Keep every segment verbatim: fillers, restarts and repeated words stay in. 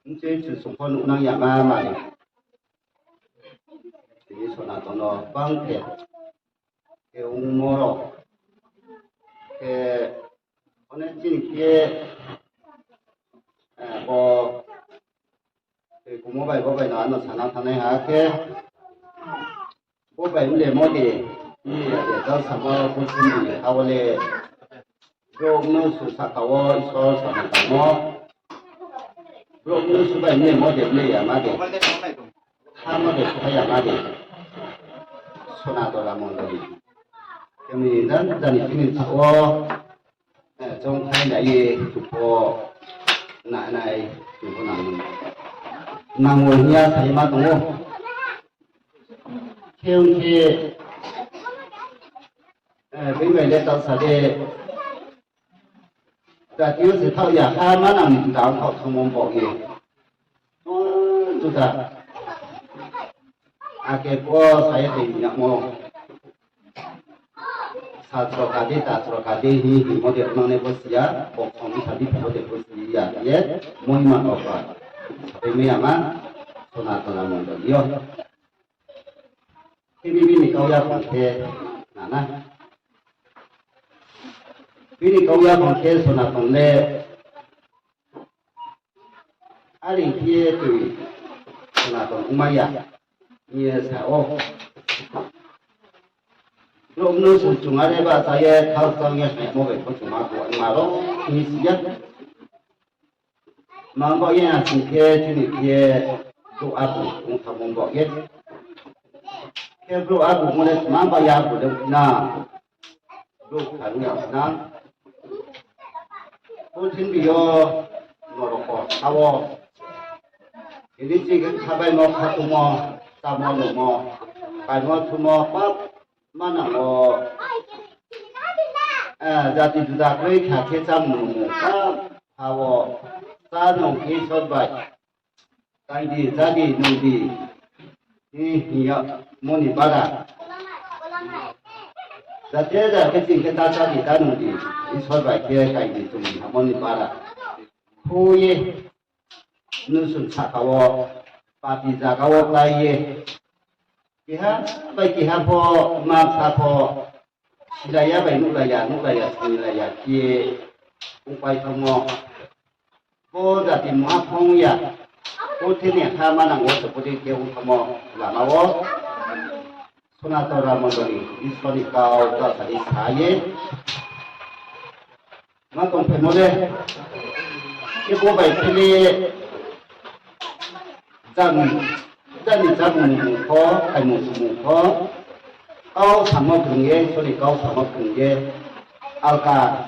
Bchi chu sung pho nuhnang yama mani. Tini Sonaton no bang khe, khe ongmo rao khe, one chini khe, eh, bo, eh, kumo bai bo bai no ano sana thanai ha khe, bo bai mle mo de, mle ya de, jang samo bo chini ha wo le, brouh no su saka wo Isor sana tangmo. Brouh no su bai mle mo de, mle yama de. Thanngmo de, suphai yama de. Sonaton la mondoli. Khe mi dan jani chini sa wo, eh, chong khai lai ye, chu pho, na nai, chu pho nang. Nang wo hing ya sai ma tong ou. Khe ong khe, eh, bini bai le tau sa de, jati yo se thaoh ya ha, manang ni juda ong thaoh thangmo bo ye. Juda. Ake pho sa ye tei yagmo. Sa chro ka de, ta chro ka de, hi, hi, mo de, nang ne bo si ya, bo khong sa di, bo de bo si ya, ye, mohima no ba. Sa bai mai yama, Sonaton la mondoli yo. Khe bini kau yaphang khe, na na. Bini kau yaphang khe Sonaton le, are khe ye tui Sonaton ongmai ya, hing ye sa ou. Brouh no sung chung are ba sa ye, khakchang ye, mo bai pho chung ma bo, ma rao, hing si ya. Mang baoh ye na sing khe, chini khe, brouh abu ong thangmo baoh ye. Khe brouh abu ong le mang baoh ye abu le na. Brouh kha ong ya na. Purthimbi yo norok ha wo. Tini chini khe khabaimo, khatungmo, chámo, nungmo, kaimo, thumo, pap, manang wo, eh, jati juda kroi kha khe chámung nungmung, ha, ha wo, chá nung khe Isor bai, kai di, chá di, nung di, hi, hing ya, mo ni para. Jate ja khe ching khe ta chá di, ta nung di, Isor bai khe kai di, chung di, ha mo ni para. Phu ye, mnusu sahka wo, papi zaga wo klái ye, keha bai keha pho, mma-mpha pho, silai ya bai nuhlai ya, nuhlai ya sinilai ya khe ye ongpai thanngmo. Bo jati mungha phong ya, bo thini ha manang wo se bodei khe ong thanngmo lama wo. Sonaton la mondoli, Isor ni kau kasa di sa ye ma tongphaimo le, khe bo bai khe le, jani, jani chámung nungmung pho, khaimung chumung pho, kau samo phrung ye, Isor ni kau samo phrung ye, alka,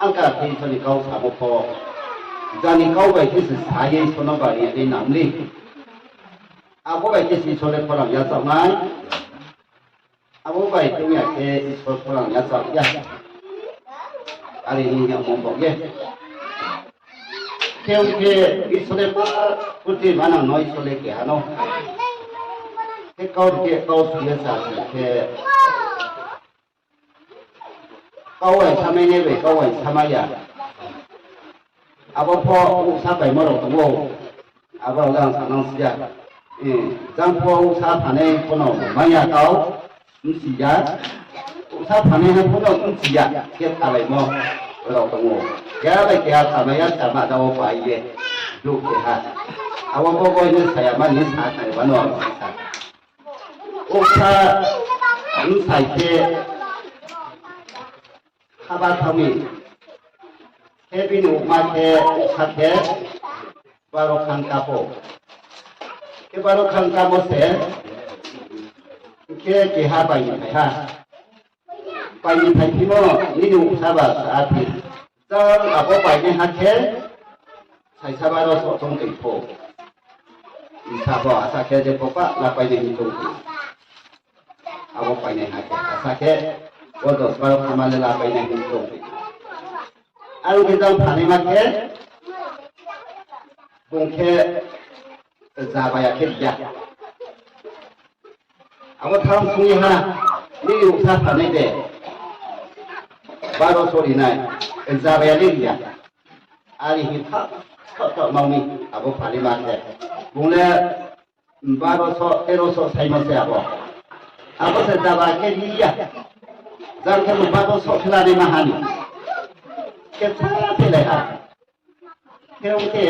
alka khe Isor ni kau samo pho, jani kau bai khe se sa ye Isor no bari ye nang le. Abo bai khe se Isor le khorang yachaoh nai. Abo bai tong ya khe Isor khorang yachaoh ya. Are hing ya mom baoh ye. Khe ong khe Isor le pa purthimbi manang no Isor le keha no. Khe kau khe kau su ye sa si khe. Kau bai samai nai bai kau bai samai ya. Abo pho usa paimo rao tong ou. Abo rao le ang sanang si ya. Eh, jang pho usa phanai pho no mai ya kau, bchi ya. Usa phanai ha pho no bchi ya, khe phalaimo rao tong ou. Keha bai keha samai ya, sama da wo pai ye, brouh keha. Abo pho boino sa ya mani sa, sa ya mano ang sa. Usa bsai khe haba thang mi. Khe bini ukma khe usa khe baro khan kapo. Khe baro khan kamo se khe keha bai ni phai ha. Bai ni phai phimo nini usa ba sa phi. Jang abo bai ni ha khe saisa baro soh tong tei pho. Isa bo asa khe je pho pa la pai ni hing tong tei. Abo painai ha khe asa khe, o dos baro kama le la painai hing tong tei. Aro khe jang phanai ma khe, bung khe jabaya khe ya. Abo thang sung ye ha, nini usa phanai de. Baro sori nai, jabaya le ya. Ari hing tha, Soh to nang mi, abo phalima khe. Bung le baro soh, tero soh saimo se abo. Abo se jaba khe ri ya. Jang khe bo baro soh khe lanaima ha ni. Khe sa phelai ha. Khe ong khe,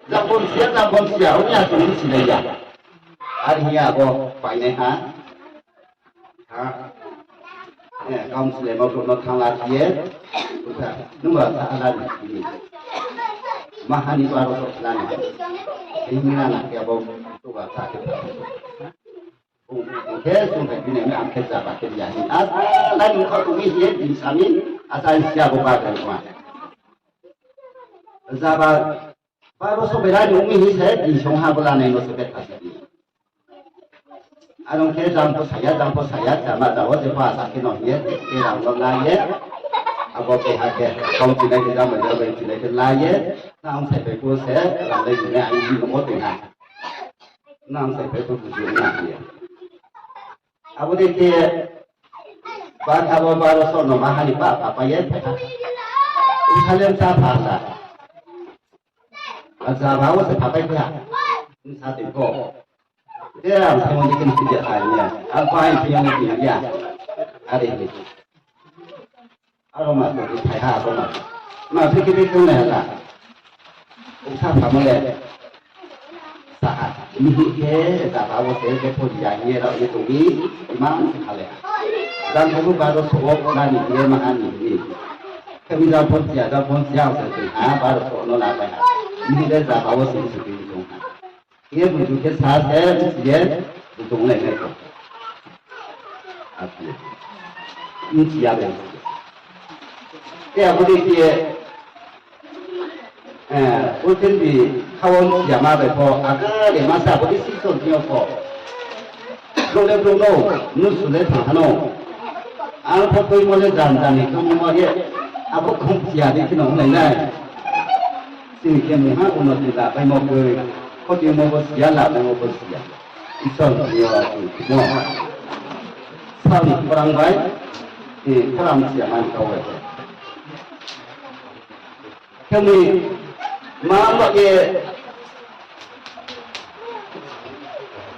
jang bo msi ya, jang bo msi ya, ong ya chung msi lai ya. Are hing ye abo painai ha. Ha. Eh, kau msi lai ma brouh no thanng la ye. Uta, nung ba sa ala ni. Maha ni baro soh khe lanaima. Hing na na khe abo, to ba sa khe. Ong khe, chung bai bini ang khe jaba khe ya ni. Asa lai nung kha tong mi ye, bini sami, asa siya bo ba khe ma. Jaba, baro soh bai lai nung mi hi se, bini song ha bo lanai no se betha se. Arong khe jang pho saya, jang pho saya, jama jao, je pho asa khe no ye, khe rang no la ye. Abo khe ha khe, kau chinai khe jama jao, bai chinai khe la ye. Nang sai bai pho se, rang lai ni, ang bini no mo tong ha. Nang sai pai to buji na ye. Abo dei khe, ba thabo baro soh no maha ni ba pha pai ye pha. Usalem sa pha sa. Ba jaba wo se pha pai pha. Sa tei pho. Te ang sai mo ni kini kini ya sa ya. Ang pai kini kini ya. Are ni. Aro ma to phai ha, aro ma. Ma se kini kini ya sa. Uksa phamo le. Sa ha. Mihi khe jaba wo se khe pho ya ye rao ye tong mi. Imang se kha le. Jang khe bo baro soh wo na ni ye maha ni ni. Khe mi jang pho ya, jang pho ya se ha, baro soh no la pai ha. Mihi le jaba wo se se kini tong ha. Ye buju khe sa se, ye buju nai nai ko. Api. Nchi ya le. Ye abo dei khe, eh, o thin bi khawo nchi ya ma bai pho, aka de ma sa abo dei si so nchi yo pho. Brouh le brouh no, nusu le thang ha no. Ang pho koi mo le jan jan ni khe mo ye, abo khong nchi ya dei khe no nai nai. Chini khe mungha unnoti lapaimo khe, khotimo bo siya, lapaimo bo siya. Isor ni yo chung khimo. Sal ni khorang bai, eh, khorang siya man kau bai. Khe ni ma ba ye,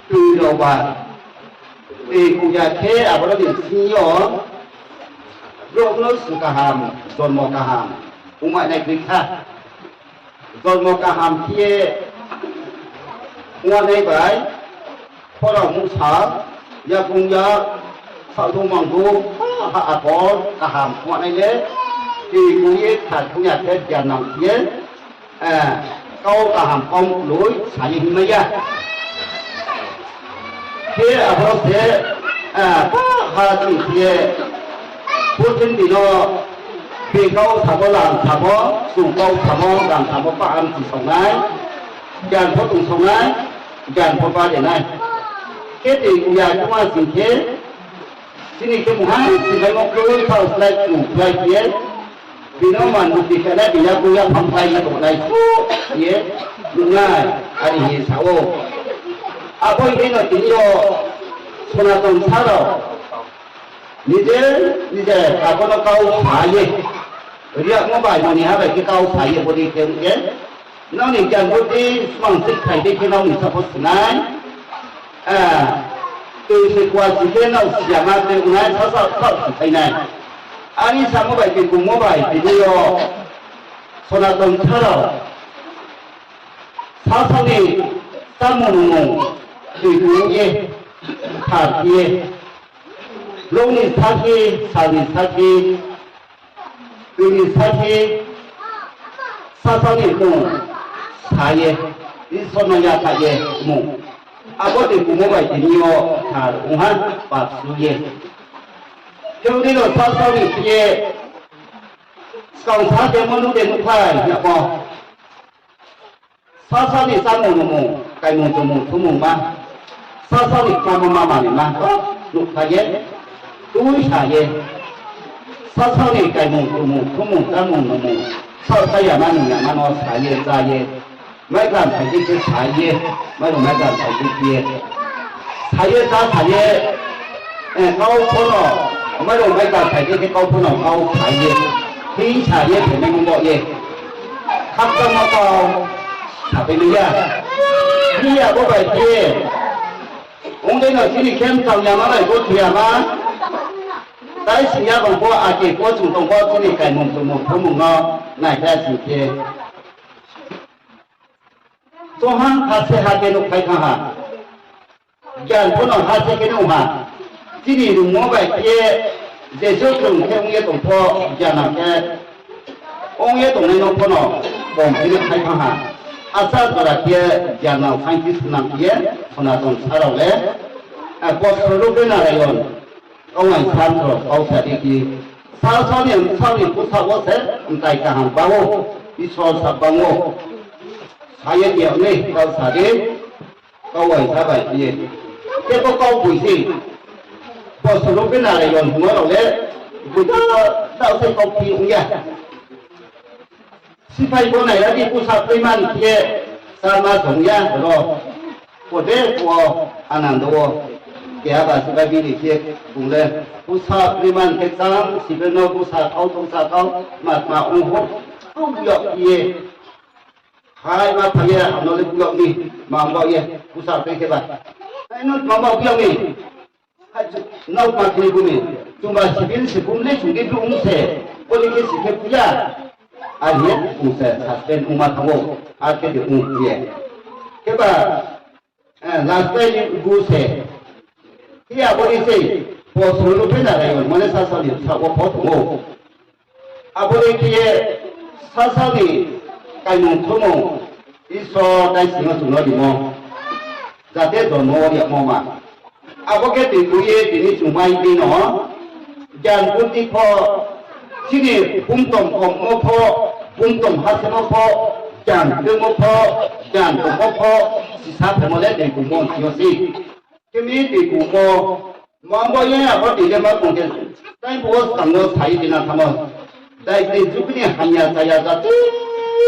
tui rao ba, tui kuya khe abo rao ni sing yo, brouh no su kaham, jormo kaham, ongma nai kroi kha. Jormo kaham khe ye ongma nai bai, khorang mungsa, yakoung ya, saohdou mangdou, ha akol kaham ongma nai le, tui kung ye kha thung ya khe gyan nang khe ye, eh, kau kaham kau mkloi sa ye hingmai ya. Khe abo se, eh, ha ching khe ye, purthimbi no, bekau samo, lam samo, sungkau samo, lam samo, paham chi saonai, gyan pho tong saonai, gyan pho bade nai. Khe tui kuya khe ma sing khe, chini khe mungha sing bai mo kloi thao slái kung slái khe ye, bini man bukti khe nai, bini ya kuya phang slái ye tong nai, su ye, nuhnai, are hing ye sa ou. Abo hing no tini yo, Sonaton sa rao, nije, nije abo no kau sa ye, riakmo bai moni ha bai khe kau sa ye, bodei khe ong khe, nrao ni gyan budi smang sik phai dei khe nrao ni saoh pho sinai, eh, tui se kua si khe nrao siyama tei ongnai sa sa saoh si phai nai. Ani samo bai khe kungmo bai tini yo Sonaton sa rao, sasa ni chámung nungmung tui kung ye, thar khe ye, brouh ni sakhi, sal ni sakhi, tui ni sakhi, sasa ni kung sa ye, Isor no yakha ye mung. Abo tui kungmo bai tini yo thar ongha pap su ye. Khe ong di no sasa ni khe ye, skang sa de mo nu de nuhphai ya pho. Sasa ni chámung nungmung, kaimung chumung, thumung ma. Sasa ni kmamo ma manoi ma, nuhkha ye, tuisa ye. Sasa ni kaimung chumung, thumung, chámung nungmung, saoh sa yama nung yama no sa ye, chá ye. Maiklam phai di khe sa ye, mairung maiklam phai di khe ye. Sa ye, chá sa ye, eh, kau pho no, mairung maiklam phai di khe kau pho no, kau sa ye. Hing sa ye, phaimai mung bo ye. Khakchangmo kau, Sapai ya. Bini abo bai khe, ong dei no chini khe mchang ya ma bai bo thoi ya ma. Tai sing ya bang pho, ake pho chung tong pho, chini kaimung chumung thumung no naikhlai sing khe. Chohang ha se ha khe nuhphai thanng ha. Gyan pho no ha se khe nuh ha. Chini rungmo bai khe, jesuh krung khe ong ye tong pho, gyan khe ong ye tongnai no pho no, bom khe nuhphai thanng ha. Achar jora khe gyan no scientist nang khe ye, Sonaton sa rao le, eh, Bosro Rupe Narayon, kau ain sa rao kau sa di khe, sa sa ni, sa ni bsa wo se, mtai kaham ba ou, Isor sa bang ou. Sa ye di ang ni, kau sa di. Kau ain sa bai khe ye. Khe bo kau boi se. Bosro Rupe Narayon hingmo rao le, boi khe bo taoh se kau phi ong ya. Siphai bo nai ra di, pusa tui man khe, sa ma song ya ro. Bo de bo Anando wo. Keha ba siphai bini khe bung le, pusa tui man khe chang, siphai no pusa kau tong sa kau, ma ma ong ho. Kau yag ye. Hai ma phai ye, ano le buyag ni, ma baoh ye, pusa tui khe ba. Hai no ma baoh buyag ni. Hai chu, nrao ma khe ni bu ni. Chungba civil se bung le chung di bru ong se. Bo ni khe si khe bu ya. Ar ye bung se suspend ong ma thanng ou. Ar khe de ong ye. Khe ba, eh, last time ni bu se. Khe abo ni sei, Bosro Rupe Narayon, mane sasa ni sa wo pho tong ou. Abo ni khe ye sasa ni kaimung thumung Isor dai sing yo chung no rimo. Jate jonmo wo riagmo ma. Abo khe tui tui ye tini chung mai di no. Gyan buddhi pho, chini bungtom kommo pho, bungtom hasemo pho, gyan krungmo pho, gyan tongmo pho, sisa phemo le tui bungmo thing yo sei. Khe mi tui bungmo, ma bo ye abo tui le ma bung khe, tai bo skang no sai di na thamo. Dai tui jukni hamya chaya jati,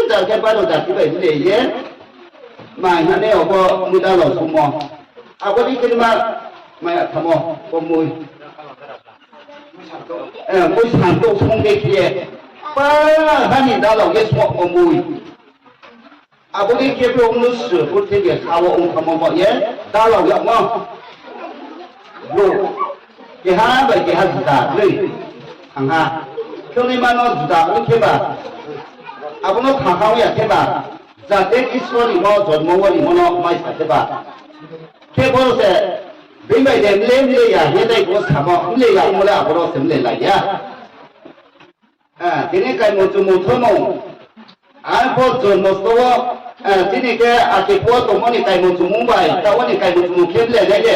jati baro jati bai le ye. Mai hane obo muda lo sumo. Abo ni khe ma, maya thamo, bo mui. Eh, mui santo song de khe. Pa, hani dalao ye sumo bo mui. Abo ni khe brouh mnusu purthimbi ha wo ong thamo bo ye, dalao yagmo. Brouh keha bai keha juda kroi thang ha. Khonima no juda ong khe ba, abo no khakha ong ya khe ba, jate Isor ni no jonmo wo rimo no mai sa khe ba. Khe bo se, bini bai de mle mle ya, ye dai bo samo, mle ya ongmo le abo ro se mle lai ya. Ah, tini kaimung chumung thomung. Arpho jonmo sto wo, ah, tini khe ake pho tongmo ni kaimung chumung bai, taoh wo ni kaimung chumung khe mle nai de.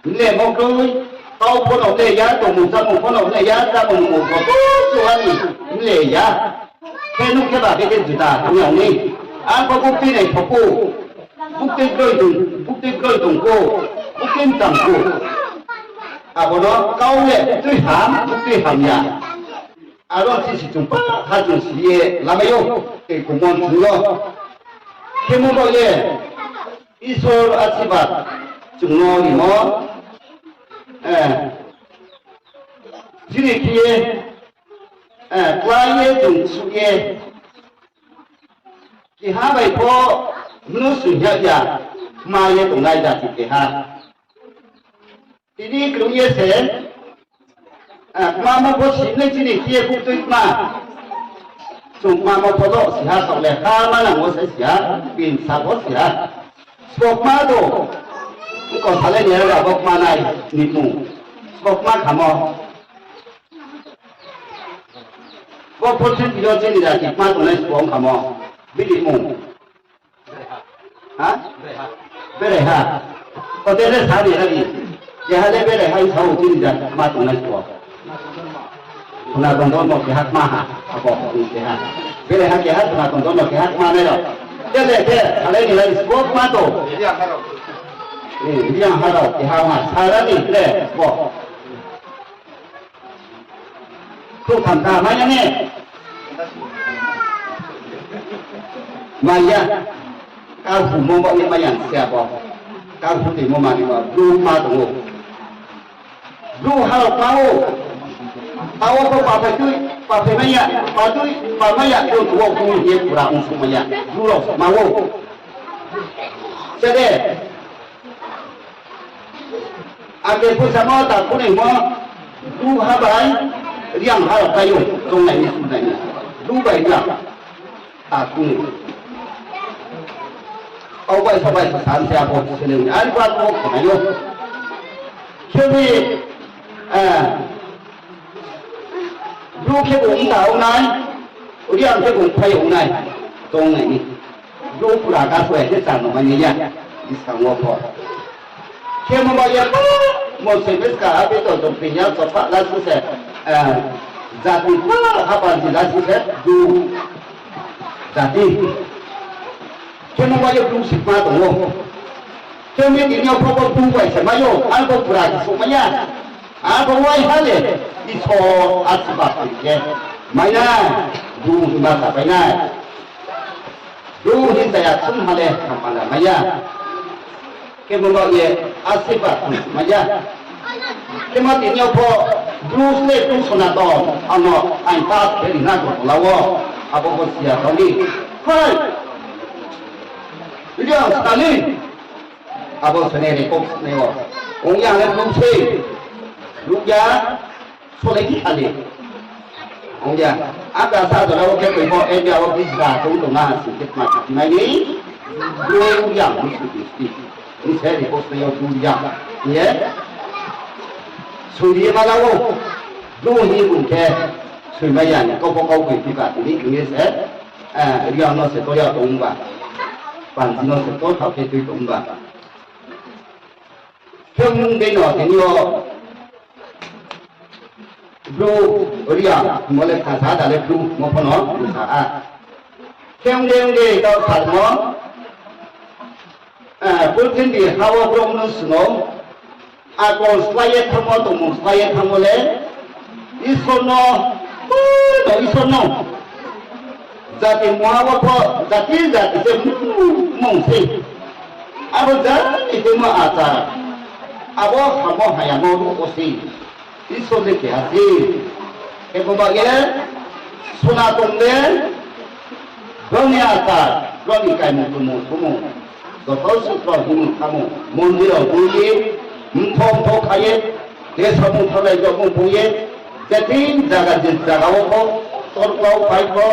Mlemo kroi, kau pho no mle ya, tongmung chámung pho no mle ya, chámung nungmung pho no chuha ni mle ya. Khe nuh khe ba khe khe juda ong ya ni. Arpho buktui nai pho ku, buktui kroi tong, buktui kroi tong ku, buktui mchang ku. Abo no kau le buktui ham, buktui hamya. Aro sisi chung pa ha chung si ye lamai ou, tei kumon chung yo. Khemo bo ye, Isor asirbad chung no rimo, eh, chini khe ye, eh, klái ye chung suh ye, keha bai pho mnusu hing ya, ma ye tongnai jati keha. Tini krung ye se, ah, kmamo pho si nai chini khe ye buktui kma. Chung kmamo pho lo siha, saoh le kha manang wo se siha, bini bsa pho siha. Sbo kma do, ko salai ni ra bo kma nai ni mung. Sbo kma khamo. Bo purthimbi yo chini jati kma tongnai sbo ong khamo. Bini mung. Ha? Berai ha. Kote le sa ni ra di. Keha le berai ha, sao chini jati kma tongnai sbo. Sonaton dormo keha kma ha. Abo keha. Berai ha keha, Sonaton dormo keha kma nai rao. Te le te, salai ni ra di sbo kma tong. Eh, Reang ha rao keha ma. Sa ra di le sbo. Khrouh tham kha mai ya ne? Mai ya. Karhumo ba ye mai ya se abo. Karhu toimo mani ba Bru kma tong ou. Bru ha rao kma ou. Tao pho paphai tui, paphai mai ya, pa tui, pa mai ya, tui tong ou, Bru ye pura ong sung mai ya. Bru rao kma ou. Sede, ake phusa mo ta khunoi mo, Bru ha bai Reang ha rao kai ou, chung nai ni, chung nai ni. Bru bai Reang ta khunoi. Kau bai sa bai sa san se abo se nai ni. Ani ba bo khe nai ou. Khe ni, eh, Bru khe bung ta ong nai, Reang khe bung phai ong nai, chung nai ni. Bru pura ka soi khe chang no mai ya, iskang wo pho. Khemo ba ye, mo se beska ha beto tong phi ya, so pha la su se, eh, jati pha ha panji la su se, Bru jati. Khemo ba ye Bru si ma tong ou. Khemo ni tini yo pho bo Bru bai se mai ou, ang bo pura khe song mai ya. Abo wai ha le, Isor asirbad khe mai nai, Bru hima sa pai nai. Bru hing chaya chung ha le, hampanda mai ya. Khemo ba ye, asirbad mai ya. Khemo tini yo pho, Bru sleh Bru Sonaton, ang no, ang pass khe ri na tong la wo, abo bo siya tong di. Hai! Reang sani. Abo sene record nai wo. Ong ya le Bru se. Bru ya. Solai di kha le. Ong ya. Aka sa jora wo khe koi pho India wo visa tong tong na ha si khe tma khe nai ni. Bru ya. Ni se record nai wo Bru ya. Ye. Soi ri ma la wo. Bru ni bung khe. Soi mai ya ni. Kau pho kau koi phi ba ni ni se. Eh, Reang no se to ya tong ba. Panji no se to thao khe tui tong ba. Khe mung dei no tini yo Bru Reang mo le kha sa da le Bru mo pho no sa a. Khe ong dei ong dei tao sa mo, eh, purthimbi ha wo brouh no sno, akol slái ye thanngmo, tongmung slái ye thanngmo le, Isor no, no Isor no. Jati mungha wo pho, jati jati se mung sei. Abo jati tongmo achar, abo hamo hayamo ruh wo sei. Isor le keha sei. Ebo ba ye, Sonaton le, brao ni achar, brao ni kaimung tongmung thumung, joto suh brao himung khamung, mondir rao bung ye, mtho mtho kha ye, desamung thanglai jomung bung ye, je thing zaga je zaga wo pho, torklau phai pho,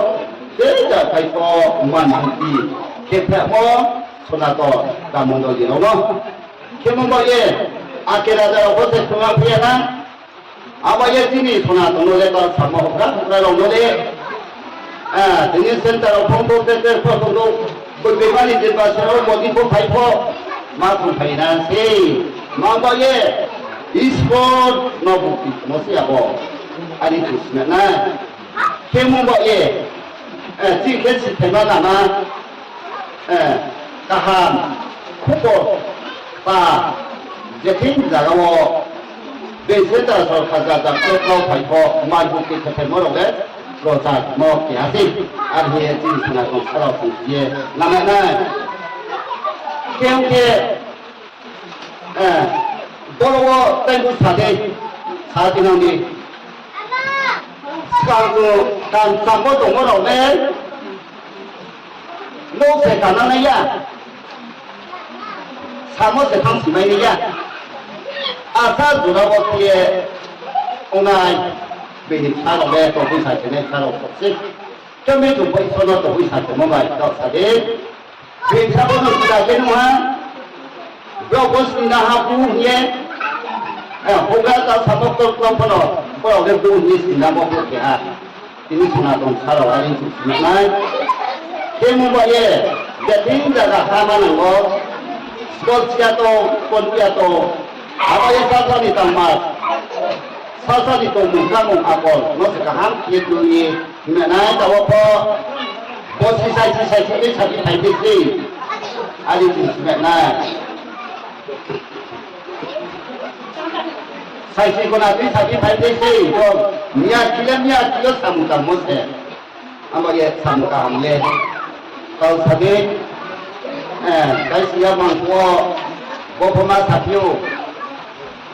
je ja phai pho, man bukti khe phamo, Sonaton, ta mondoli rao no. Khemo ba ye, ake raja rao pho se khoma phi ya na, Abo ye chini Sonaton no le ba samo houhgra houhgra rao no le, ah, tini center rao phung pho, center pho phung pho, boi bemani je ba se rao modi pho phai pho, ma thung phai na sei, ma ba ye, Isor no bukti mo se abo, ani chusme na. Khemo ba ye, eh, chini khe si thaima lama, eh, kaham, khupor, pa, je thing zaga wo, bese ta sorkar jajak khe kau phai pho, mar bukti khe phaimo rao le, prochar mo keha sei, ar hing ye chini Sonaton sa rao sing ye, lama nai. Khe ong khe, Eh, boro wo taibu sa dei, sa tinang di. Skang no kam samo tongmo rao le, nouh se kana nai ya, samo se thanng si mai nai ya. Asa jora wo khe ye ongnai, bini bsa rao le tongphi sa khe nai bsa rao khe se. Khe mi chung bai Isor no tongphi sa khe mo bai, taoh sa di. Bini bsa bo no suda khe nung ha, brao bo sini na ha bu hing ye, eh, houhgra ta samo ktor ktor pho no, brao le bu hing ye sini na bo bu khe ha. Tini Sonaton sa rao ari chung sini nai. Khe mung ba ye, je thing zaga ha ma nang ou, skol siya tong, skol siya tong, abo ye sasa ni tangma, sasa ni tongmung kamung akol no se kaham khe ye tong ye, Himnai ta wo pho, bo si sai si sai si ni sabi phai de sei. Ari chung si nai. Sai si kona tui sabi phai de sei. Bo miya kile miya kilo samung tangmo se. Abo ye samung kaham le. Kau sabi, eh, kai si ya mang pho, bo pho ma sabi ou.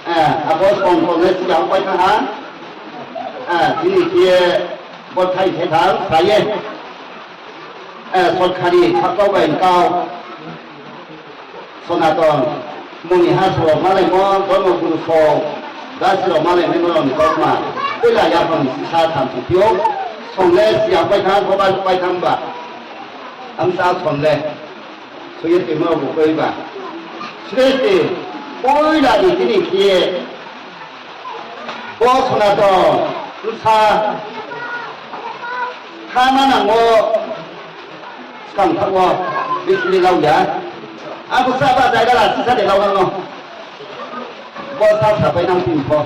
Eh, abo song kong le si ya pai thanng ha. Eh, tini khe Bo thai khe thang sa ye, eh, sorkari khakau bai kau, Sonaton, moni ha so malaimo, dormo guru so, dasi rao malaimo rao ni kautma, poila yaphang ni sisa tham siphi ou, song le siya pai thang, boba pai thang ba, amsa song le, suye tuimo rao bo koi ba. Sresti, poila ni tini khe, bo Sonaton, bsa, kha ma nang wo, skang thaoh wo, bisi le lau ya. Abo sa ba zaga la sisa de lau nang no. Bo sa sapai nang phi pho.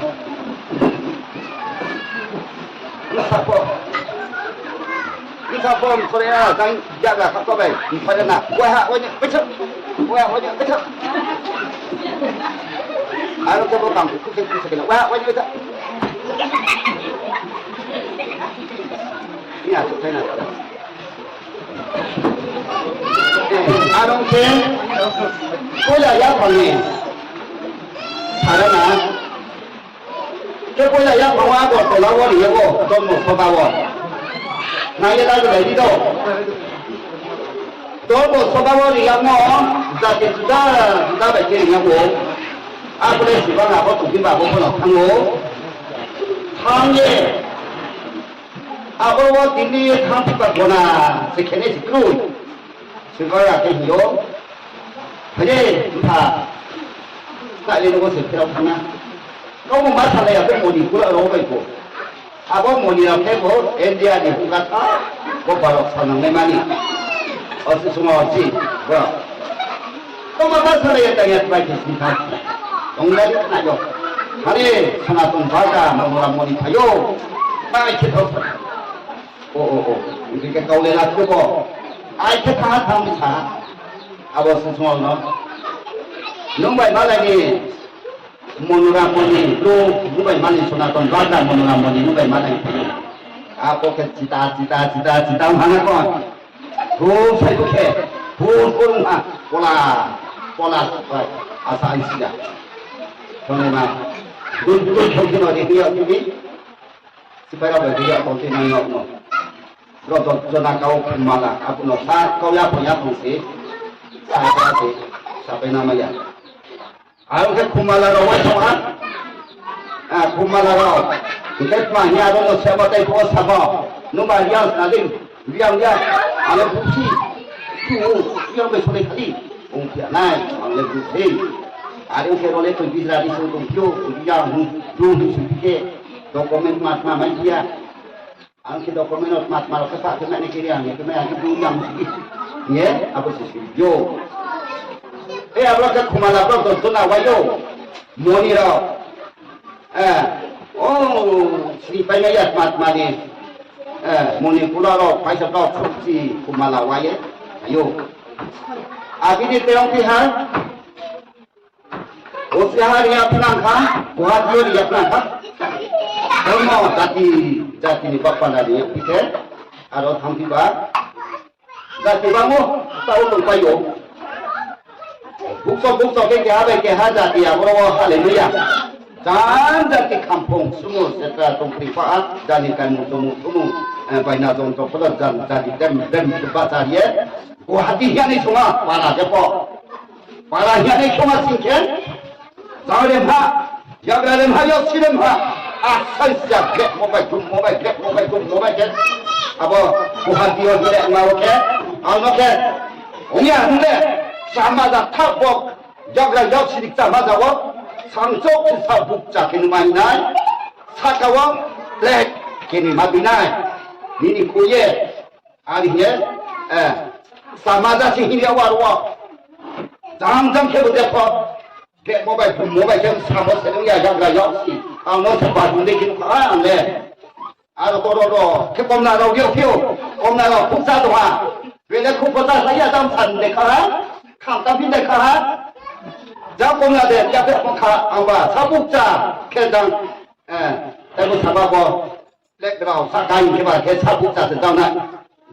Bsa pho. Bsa pho mkhore a, jang yaga kha ko bai. Mkhore na. Wai ha, wai ni, wai cha. Wai ha, wai ni, wai cha. Aro ko bo bang, ku se, ku se kena. Wai ha, wai ni, wai cha. Ni a, su kai na. Aro khe, poila yaphang ni. Sara na. Khe poila yaphang wo Agartala wo ri ye bo, dormo sobha wo. Nai ye la gulai di do. Dormo sobha wo ri yamo, jati juda juda bai khe ri yamo. Abo le sibang abo tongphi ba abo pho no thanng ou. Thanng ye. Abo wo tini ye thanngphi ba gona se khe nai se kroi. Sibang ra khe hing ou. Phai de, mpha. Khnai le no bo se pherao thanng na. Kau bo ma salai ya khe moni kula rao bai bo. Abo moni rao khe bo India ni houhgra tha, bo Bharat salnang nai mani. O se sung wo chi, bo. Kau ma ma salai ya tang ya bai khe sing tha. Ong lai di khna yo. Hare, Sanatan Bharta, Manoram moni phai ou. Bai khe thao sa. O, o, o. Hing khe kau le la khe bo. Ai khe thanng ha thanng sa. Abo se sung wo no. Nung bai malai ni Manoram moni, nung, nung bai malai Sanatan Bharta Manoram moni, nung bai malai. Abo khe chita, chita, chita, chita hana ko. Hum sai bo khe, hum hum ha, pola, pola bai, asa ai sida. Thongnai ma, dun, dun, thong khe no ri hing ya khe bi. Sipai rao bai ri ya tong khe nang no no. Ro jo-, jona kau mala, abo no sa, kau yaphang yaphang se, sa ya se, sapai na mai ya. Aro khe khumala rao wai tong ha. A, khumala rao. Hing khe tma hing ye aro no semo tei pho samo. Nungba Reang sna dei. Reang ya. Aro busi. Tu, Reang bai sonai khadi. Ong phi ya nai. Ang le busi. Are ong khe ro le koi bijra di sung tong phi ou. Reang hing, Bru hing sung phi khe. Document ma tma mai phi ya. Ang khe document no tma tma rao khe pah khe mai nai khe ri ang khe mai ang khe bung yang si. Ye, abo se si yo. E, abo khe khumala rao to jona wai yo. Moni rao. E, o, sri pai mai ya tma tma ni. E, moni kula rao, paisa rao, khumsi khumala wai ye. Ayo. Abini teong pi ha. Kosihar ri ya phnang kha, Guwahati yo ri ya phnang kha. Tongmo jati, jati ni bapanda ri ya phi khe, aro thanngphi ba. Jati bangmo, tao tongpai ou. Bukso, bukso khe keha bai keha jati aboro wo halai mai ya. Jan jati khamphung sumu, setra tongpri pha, jani kaimung tongmung sumu, eh, baina jontro phola jan jati dem, dem, bachar ye. Guwahati hiya ni sungha, para khe pho. Para hiya ni sungha sing khe, jang rem ha, yagra rem ha, yaksi rem ha, asai siya grep mo bai, gum mo bai, grep mo bai, gum mo bai khe, abo Guwahati yo hile ma wo khe, ang no khe, ong ya hing le, sama ja thak bo, yagra yaksi rik sama ja wo, samchok si sa bukcha khe numa hinai, saka wo, lek khe ni ma binai, nini khui ye, Ari hing ye, eh, sama ja si hing ya war wo. Jang jang khe bo de pho. Khe mo bai, mo bai khe samo se nung ya, yagra yaksi. Ang no se ba hing de khe kha, ang le. Aro ko ro ro. Khe komna rao yo phio. Komna rao khuksa tong ha. Bele khuk khuksa sa ya jang san de kha ha. Kham ta phin de kha ha. Jang komna de, ya khe kha, ang ba, sa bukcha. Khe jang, eh, taibo sama bo. Lek rao sa kai khe ba khe sa bukcha se jang nai.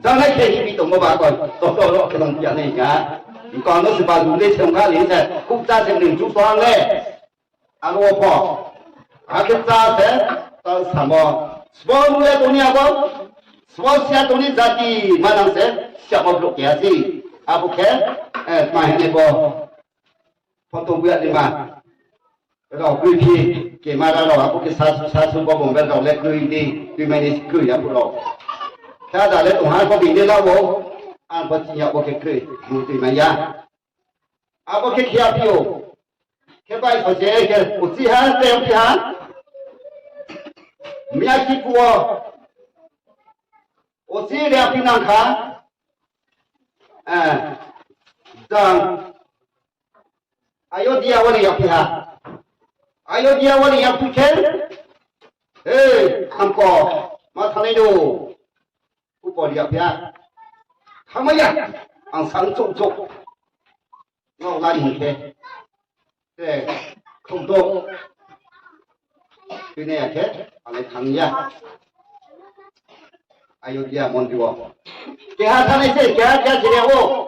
Jang nai khe hibi tongmo ba ko. To to ro khe nang pia nai ya. Ko no se ba lu le se ong kha le se. Bukcha se ning chu to ang le. Aro pho. Akhe cha se. Ta samo. Sbo lu le tong ni abo. Sbo sia tong ni jati manang se. Sia mo blok ya si. Abo khe. Eh, ma hene bo. photo bu ya ni ma. Rao kroi phi, camera rao abo khe sasu sasu bo mobile rao le kroi di, tui mai ni kroi ya phuh rao. Khe ada le tong ha bo bini le la wo, ang bo chini ya bo khe kroi, bu tui mai ya. Abo khe khe ya phi ou. Khe bai so je khe uchih ha, te phi ha. Miya khi phuh wo. Uchih le phi nang kha. Eh, jang. Ayodhya wo ni ya phi ha. Ayodhya wo ni ya phi khe. Hei, hamko, ma thanai no. Khupor ya phi ha. Thanngmai ya. Ang sang chouh chouh. Nrao la ni hing khe. Te, khrouh douh. Tui nai ya khe, ang le thanng ya. Ayodhya mondir wo. Keha thanai se, keha keha se ya wo.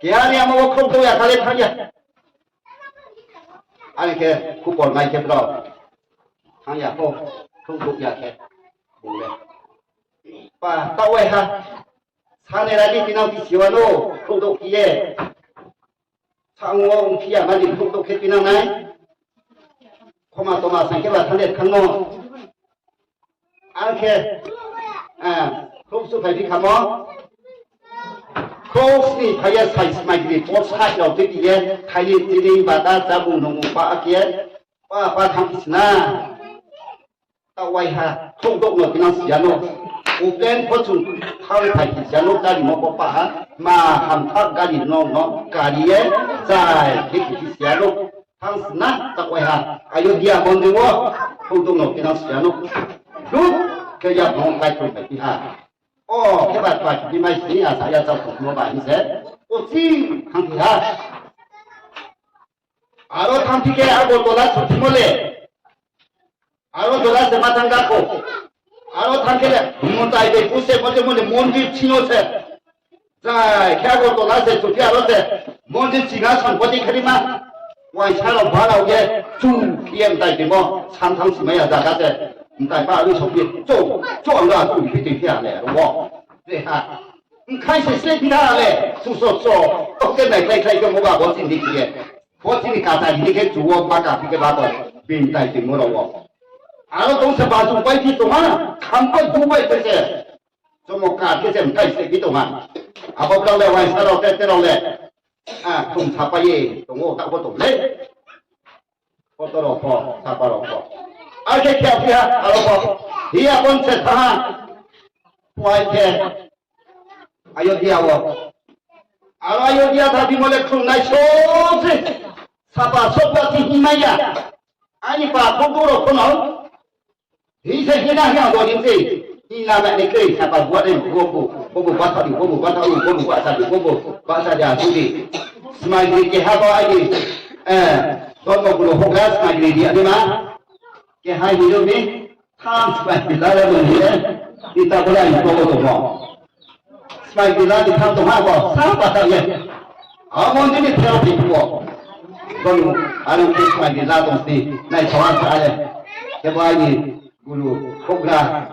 Keha ni amo wo khrouh douh ya kha le thanng ya. Ani khe khupor mai khe brao thanng ya kho, khrouh douh ya khe. Bung le. Pa, taoh wai ha. Sanai ra di tinang ti siwa no, khrouh douh khe ye. Sa ong wo ongphi ya mani khrouh douh khe tinang nai. Khoma toma saing khe ba thanng de thanng no. Ang khe, ah, khrouh su phai phi khamo. Khrouh sni phai ye sai smai gri, por sai rao tui ti ye, thaili tini bata chabung nungmung pa khe ye, pa, pa thanng phi sna. Taoh wai ha, khrouh douh no tinang si ya no. Open pho chung thanng phai phi si ya no, gari mo pho pa ha, ma hamtha gari no no, gari ye, chai khe phi si ya no. Thanng sna, taoh wai ha, Ayodhya mondir wo, khrouh douh no tinang si ya no. Duk khe ya phang kai khrouh phai phi ha. O, khe ba pa phi mai si, asa ya chao khrouh mo ba hing se. Uchih thanng phi ha. Aro thanng phi khe Agartala suhphimo le. Aro jora se ma thanng da kho. Aro thanng khe le, mutai de puse mo je mo ni mondir sing yo se. Jai khe Agartala se suhphi aro se, mondir sing ha sampoti khe ri ma. Waisa rao ba rao ye, chu khe ye mtai de mo, san thanng si mai ya zaga se. Mtai pa aro suhphi, chu, chu ang da chu phi tui phi ya le, aro wo. Re ha. Mkhai se sleh phi na le, chu so so, to khe nai khlai khlai khe mo ba bo chini khe ye. Bo chini kata hini khe chu wo ba ka phi khe ba to, bini tai tongmo rao wo. Aro tong se ba chu bai phi tong ha, kham pai bu bai khe se. Chomo ka khe se mkhai se phi tong ha. Abo brao le waisa rao te te rao le. A, thum sapai ye tong ou, taoh bo tong le. Koto rao pho, sapa rao pho. Akhe khe phi ha, aro pho. Hi ya bon se tha ha. Puai khe. Ayodhya wo. Aro Ayodhya tha bimo le khrungnai so se. Sapa sokwa si hingmai ya. Aini pa khogou rao pho no. Hing se hing na hing ang do hing se. Hing na ma ni khe sapa bua de bo bo. Bo bo ba tha di, bo bo ba tha di, bo bo ba tha di, bo bo ba tha di, a tha di. Smai di keha ba ai di. Eh, dormo guru hogra smai di di ani ma. Keha hing yo ni. Tham smai di la ya mo ni. Ita bo la ni bo bo tong mo. Smai di la di tham tong ha bo, sa ba ta ye. Abo ni ni phel di bo. Bang, aro ke smai di la tong si, nai sawa sa ye. Ke bai ni guru, hogra.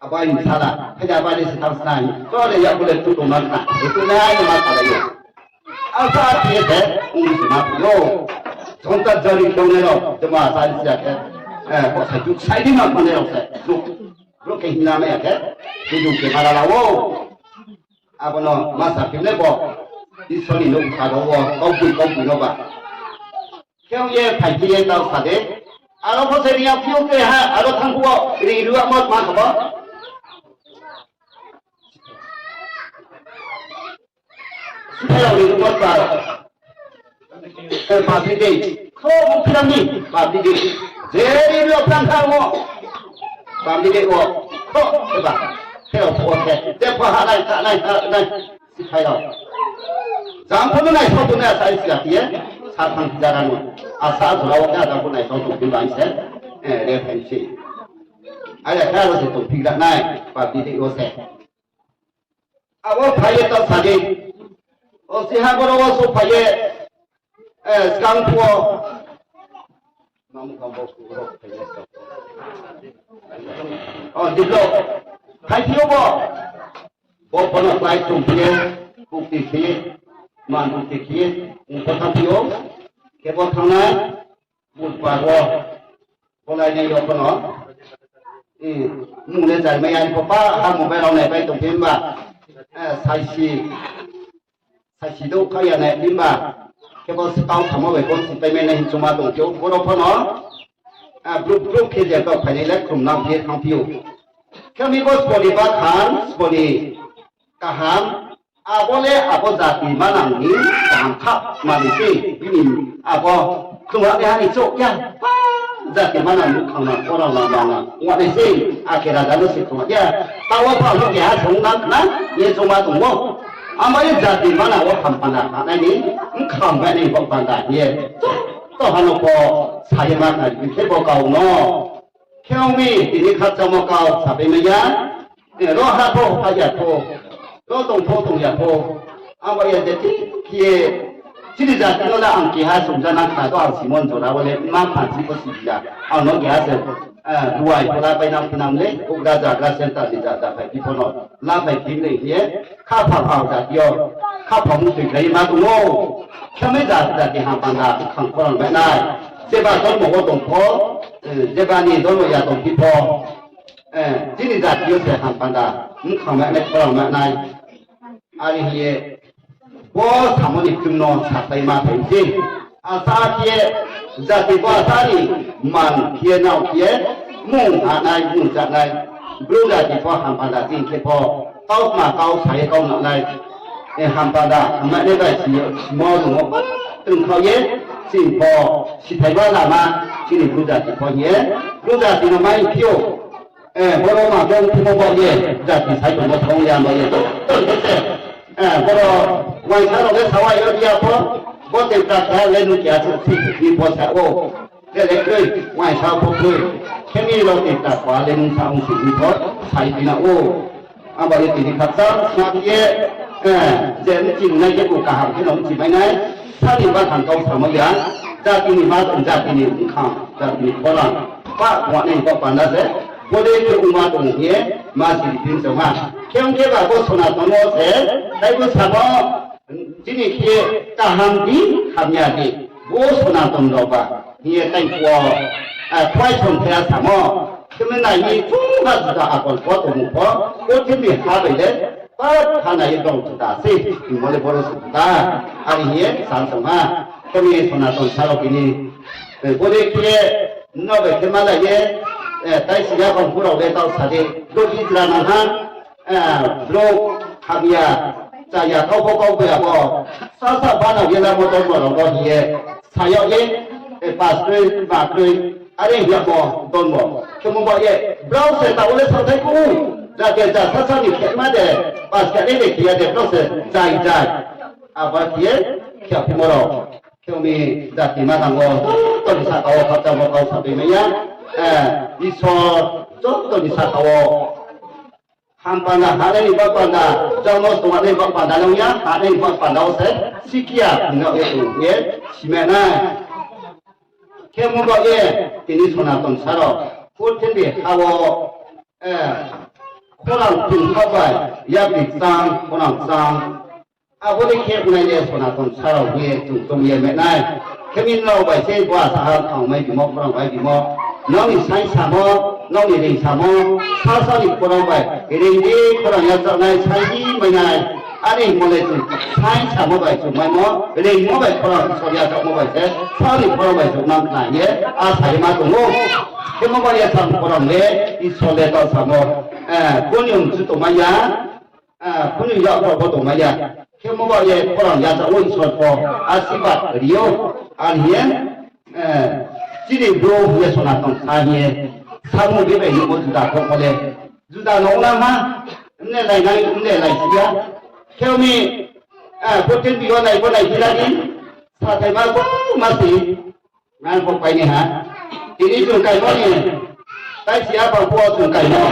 Abai ni sala, khe abai ni se tham snai. To le ya bole tu tong ma na. Tu na ni ma sala ye. Asa ti ye te, ung si ma yo. Jong ta jari dong ne lo, jema sa ni sia ke. Eh, ko sa ju sai di ma ko ne lo se. Ju. Bro khe hing na ma ya khe, khe ju khe ma la la wo. Abo no ma sa khe le bo. Isor ni no kha ro wo, kau bui kau bui no ba. Khe ye phai khe ye tau sa de. Aro pho se ri ya phiu khe ha, aro thang phuh wo ri ru a mo ma kha bo. Sithai rao ni rumo ba. Eh, public day. Kho, mo philang ni public day. Je ni rumo philang kha mo. Public day wo. Kho, eba. Khe rao pho khe. Je pho ha nai, ha nai, ha nai. Sithai rao. Jang pho no nai, pho no nai, sa isi ya ye. Sa thang jaga no. Asa jora wo khe jang pho nai, sa tong phi ba se. Eh, re phai se. Aya khe aro se tong phi ga nai. Public day wo se. Abo phai ye tau sa di. O si ha boro wo so phai ye, eh, skang phuh wo. O, diplo. Phai phi yo bo. Bo pho no klái tong phi ye, bukti phi ye. man bukti khe, ong pho thanngphi ou, khe bo thanngnai, Budbar wo, bo lainai yo pho no, mung le zaimai ya pho pa, ha mobile rao nai pai tongphi himba, saisi, saisi douh kha ya nai himba, khe bo kau samo bai bo sipaimai nai hing chungma tongphi ou, boro pho no, brouh brouh khe je kau phainai le khrumnang phi ye thanngphi ou. Khe mi bo sbo ni bakhan, sbo ni kaham, abo le abo jati manang ni kaham kha mani se, bini abo khungnai ha ni chouh ya, jati manang ni khangna khorang na manang ong nai se, akhe raja no se khungnai ya, taoh wo pha no keha song nang khna, ye chungma tong ou. Abo ye jati manang wo hampanda khanai ni, bkhang bai ni bo panda ye, to ha no pho sa ye ma khnari khe bo kau no. Khe ong mi, tini khakchangmo kau sapai mai ya, ro ha pho ha ya pho, ro tong pho tong ya pho, abo ye je thik khe ye, chini jati no le ang keha songja nang khna to ang Simon jora wo le ma phansi pho si ya, ang no keha se, ruai pho la pai nang phinang le, houhgra jagra center ni jaga phai phi pho no, la phai phi le ye, khaphang ang jati yo, khaphang mung tui khlai ma tong ou, khe mi jati jati hampanda bkhang khorang bai nai, jeba dormo wo tong pho, jeba ni dormo ya tongphi pho, chini jati yo se hampanda bkhang mai nai, khorang mai nai. Are hing ye, bo samo ni ktung no sakhlai ma phai se. Asa khe ye, jati bo asa ni man khe ye nao khe ye, mung hanai, mung chanai, brouh jati pho hampanda ching khe pho, kautma kau sa ye kau nanai, hampanda, hamnai bai simo rung wo, tongkhao ye, ching pho, sithai ba lama, chini brouh jati pho hing ye, brouh jati no mai phi ou, boro ma tong phimo bo ye, jati sai tongmo thong ya bo ye, to, to, to se, boro, uaingsa rao le sawa yo ya pho, bo te ta kha le nu kya chu si ni pho sa ou. Khe le kroi, uaingsa pho kroi. Khe mi rao te ta kha le nu sa ong si ni pho, sai phi na ou. Abo ye tini khakchang sa ye, je bchi nai khe bo kaham khe no bchi mai nai, sa ni bakhan kau samo ya, jati ni ma tong jati ni bkhang, jati ni khorang, pa wanai bo panda se, bodei khe ongma tong ye, ma siri phi chong ha. Khe ong khe ba bo Sonaton wo se, tai bo samo, chini khe kaham di, hamya di, bo Sonaton rao ba, hing ye tai phuh wo, khuai song khe samo, khe mi nai ni chungba juda akol pho tongmung pho, purthimbi ha bai le, pa thanai ye dong juda se, hingmo le boro se juda, are hing ye sa tong ha, khe mi Sonaton sa rao bini, bodei khe, no bai khe malai ye, tai si ya bangphu rao le tau sa di, brouh hijra nang ha, brouh hamya, chaya kau pho kau bai abo, sasa banao ye lamo dormo rao no hing ye, sa yag ye, pas kroi, ba kroi, are hing yagmo dormo. Khemo ba ye, brao se taoh le saothai phuh, jati ja sasa ni khema de, pas khe nai de khe ya de, brao se jai jai. Abo khe ye, khe phimo rao. Khe mi jati manang wo, to ni saka wo khakchangmo kau sapai mai ya. Isor, joto ni saka wo. Hampanda, hanai ni baoh panda, jangmo tongma ni baoh panda nung ya, hanai ni baoh panda wo se, sikya, hing ye tong ye, sima nai. Khemo ba ye, tini Sonaton sa rao, purthimbi ha wo, khorang tongkha bai, yakri kchang, khorang kchang, abo dei khe ongnai le Sonaton sa rao hing ye chung tong ye ma nai. Khe mi nrao bai se bo asa ha thangmai bimo, khorang bai bimo. Nrao ni saing samo, nrao ni reing samo, sasa ni khorang bai reing di, khorang yachaoh nai, saing di mai nai. Are hingmo le chung saing samo bai chung maimo, reingmo bai khorang Isor yachaohmo bai se, sasa ni khorang bai chung nang khna hing ye, asa ye ma tong ou. Khemo ba ye sam khorang le, Isor le taoh samo, kunion chu tongmai ya, kunion yak rao pho tongmai ya. Khemo ba ye khorang yachaoh wo Isor pho asirbad ri ou. Are hing ye, chini brouh hing ye Sonaton sa hing ye, samung bebrai ni bo juda kho pho le. Juda no ong nang ha, mne lai nai, mne lai si ya. Khe mi, purthimbi yo nai bo nai phi ra di, sathai ma bo ma si. Nang pho pai ni ha. Tini chung kaimo ni, tai si ya bang phuh wo chung kaimo.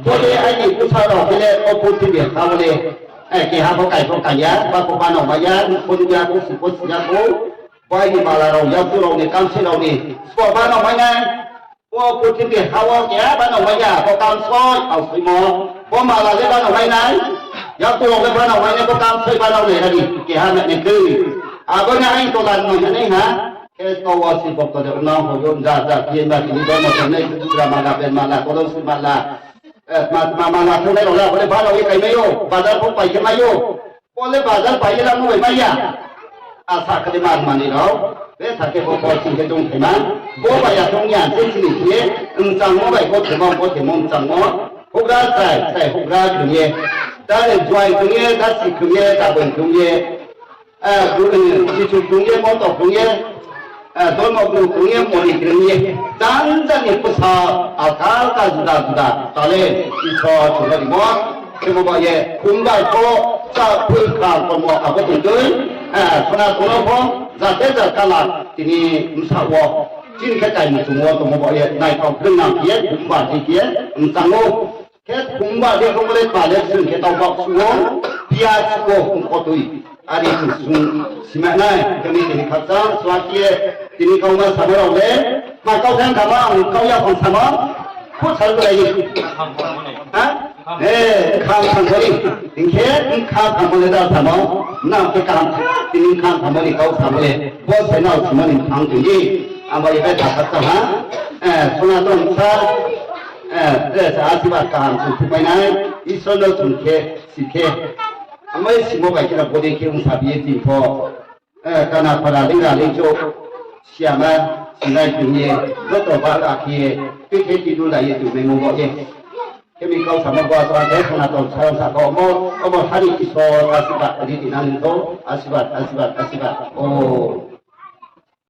Bo le aini bsa rao khe le o purthimbi ha wo le, keha pho kai pho kai ya, ba pho banao mai ya, pho nuh ya, pho si pho si ya pho. Bai ni mala rao, yakchu rao ni, kamsi rao ni, sbo banao mai nai. Bo purthimbi ha wo keha banao mai ya, bo kamsoi, aosoimo, bo mala le banao mai nai. Yak tong le banao mai ne bo kam soi banao nai rani, keha nai ne kri. Abo ni ain tola no nai ha. Khe to wo si bokto de no ho yo ja ja khe ma tini bo mo ne tu gra mala ben mala, kolom si mala. Eh, ma, ma, mala thang nai rao la, bo le banao ye kai mai yo, bazar pho pai khe mai yo. Bo le bazar pai ye la mo bai mai ya. Asa khe le man mani rao. Be sa khe bo bo sing khe tong thai ma. Bo bai ya tong ya se sini khe, mchangmo bai bo themo, bo themo mchangmo. Houhgra chrai, chrai houhgra khe ye. Tare juai khe ye, tasi khe ye, taboi khe ye. Eh, gru-, eh, sichu krung ye, moto krung ye, eh, dormo guru krung ye, moni krung ye, janja ni bsa alka alka juda juda tale Isor chungo rimo, khemo ba ye, khumbai pho, cha phui kham tongmo abo tong dei, eh, sona tono pho, jate ja kala tini bsa wo, chini khe kaimung chungmo tongmo ba ye, naithok krung nang ye, khumba di ye, bsa wo. Khe khumba de kho le pale sung khe tau bak suo, pia suo, khum kotui. Ari sung sima nai, kami tini khakchang, sua khe, tini kau ma sama rao le, ma kau thang kama, ang kau ya khon sama, khu sal ko lai ni. Ha? Eh, kham kham ko ni. Hing khe, kham kham ko le da sama, na khe kham, tini kham kham ko ni kau sama le. Bo sai nao sima ni thang tu ni. Abo ye bai da khakchang ha. Eh, suna tong sa. Eh, dresa asirbad kaham chung thupai nai, Isor no chung khe, si khe. Amai simo bai khe na bodei khe ongsa bi ye tini pho. Eh, kana para lingra lingchouh, siama, sinai khe ye, joto ba la khe ye, tui khe tidu lai ye tui mai mo bo ye. Khe mi kau samo bo asa khe, kana tong sa sa ko mo, omo hari Isor asirbad ri di nang tho, asirbad, asirbad, asirbad. O.